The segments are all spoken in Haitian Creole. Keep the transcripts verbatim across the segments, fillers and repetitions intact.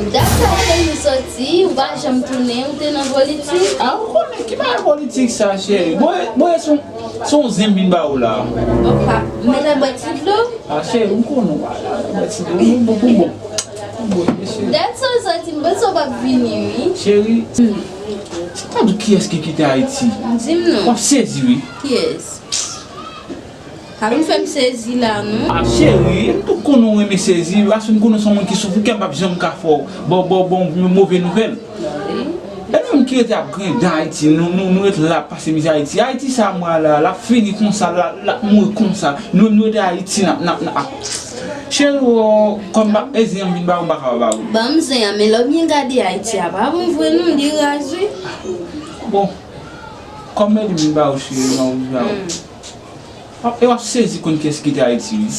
Dat sa cheri, nou soti, ou pa janm tounen, ou te nan politik. A, ou konnen ki bagay politik sa, cheri? Bon, bon, se yon, se yon zen m vin ba ou la. Opa, mèt al bwè ti dlo. A, cheri, m konnen ou pa la, bwè ti dlo. Bon, bon, bon, bon. Bon, mesye. Dat sa w soti, m panse w p ap vini, wi. Cheri, se pa di kiyès ki kite Ayiti. Di m non. W ap sezi, wi. Kiyès? Pa vin fè m sezi la, non. A, cheri, m tou konnen w renmen sezi, paske m konnen w se yon moun ki soufri, kè m p ap janm ka fè w, ba w, ba w, ba w yon move nouvèl. E nou menm ki rete ap griyen dan Ayiti, nou, nou, nou rete la ap pase mizè Ayiti. Ayiti sa mwa la, l ap fini konsa, l ap, l ap mouri konsa. Nou menm nou rete Ayiti, n ap, n ap, n ap. Cheri, o, kòm m pa, e zen an m vin ba ou, m pa ka ba ou. Ban m zen an, men lè w byen gade Ayiti a pa bon vre non, li raz wi. Bon, kòm mèt m vin ba ou, cheri, m ap vin ba ou. E w ap sezi konn kiyès ki kite Ayiti, wi.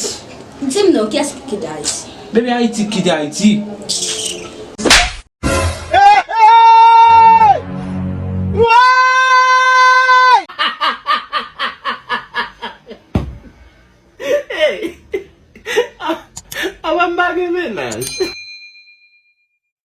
Di m non, kiyès ki kite Ayiti? Bebe, Ayiti kite Ayiti.